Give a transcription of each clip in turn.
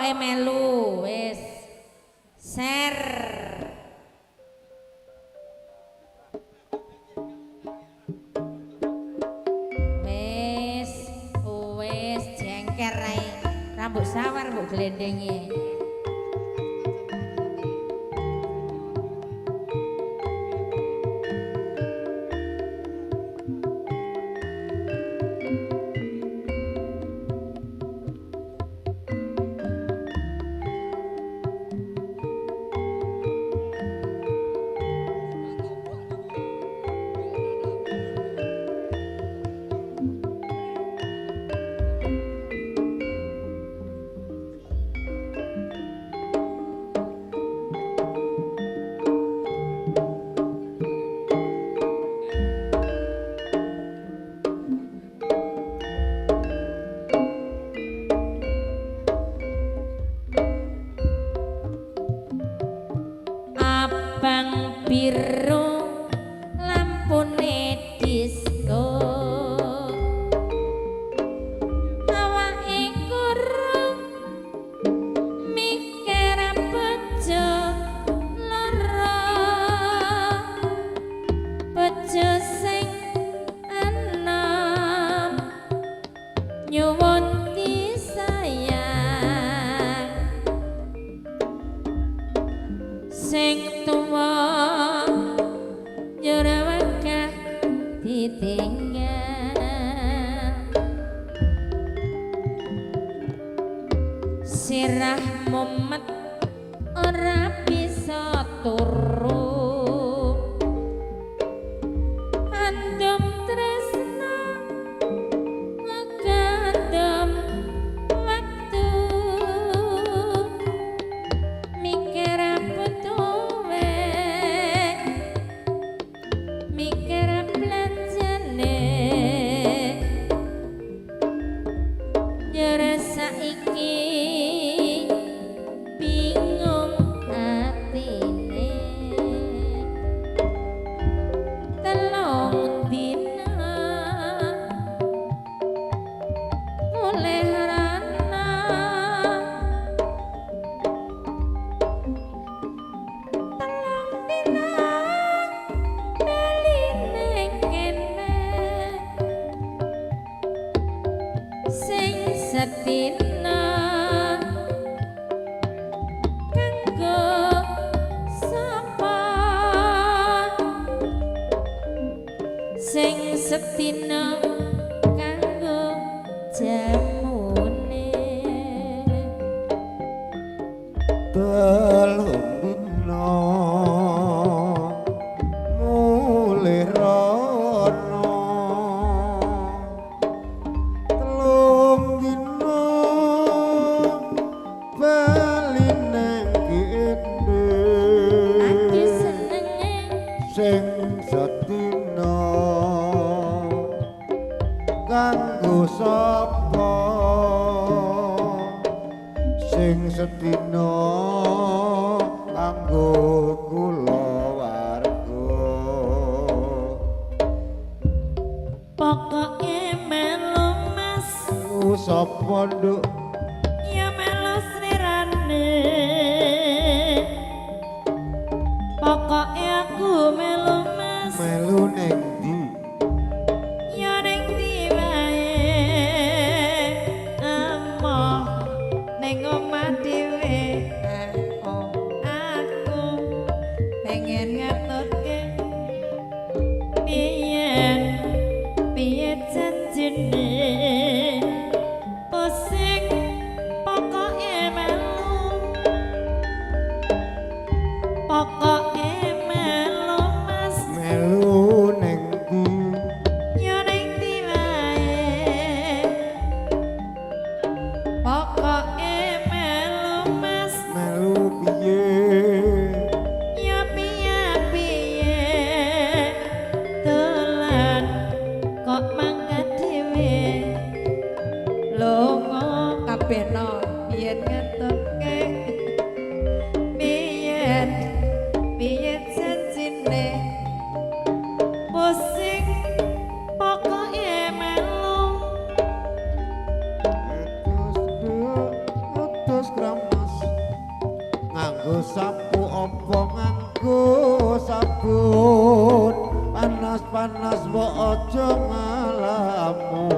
Pokoke melu wis. Share. Wis, wis jengker ae. Rambut sawar mbok glendengi. Abang biru lampune disco, awake kurung mikir bojo loro, bojo sing enom nyuwun disayang, sing tuwa njur wegah ditinggal, sirah mumet ora bisa turu, andum tresna ngandum wektu, mikir butuhe, mikir belanjane, njur saiki bingung atine, telung dina mulih rana, telung dina bali ning kene, sing setina kanggo sapa, sing setina kanggo jamune. Telung dina mulih rono, telung dina bali nang kene, Aku senenge sing sedina kanggo sapa, sing sedina kanggo kulawarga. Pokoke melu Mas, Sapa nduk? Ya melu slirane. Pokoke aku melu Mas, Melu ning ndi? Ya ning ndi wae, amoh ning omah dhewe. Oh, Aku pengen ngetutke biyen piye janjine, pusing pokoke melu, pokoke melu Mas, Melu ning ndi? Ya ning ndi wae, pokoke melu Mas, Melu piye? Ya piye piye dolan kok mangkat dhewe, Lunga kabeh no. Biyen ngetutke biyen piye janjine, pusing pokoke melu. Terus nduk, terus kram Nganggo sapu apa nganggo sabun? Panas-panas mbok aja ngalamun.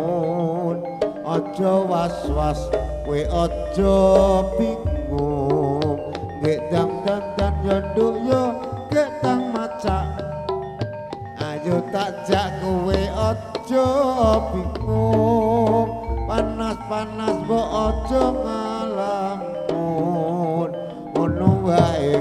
Aja was-was kowe aja bingung. Gek dang dandan yo nduk yo gek tang macak. Ayo tak jak kowe aja bingung. Panas-panas mbok aja ngalamun. Ngono wae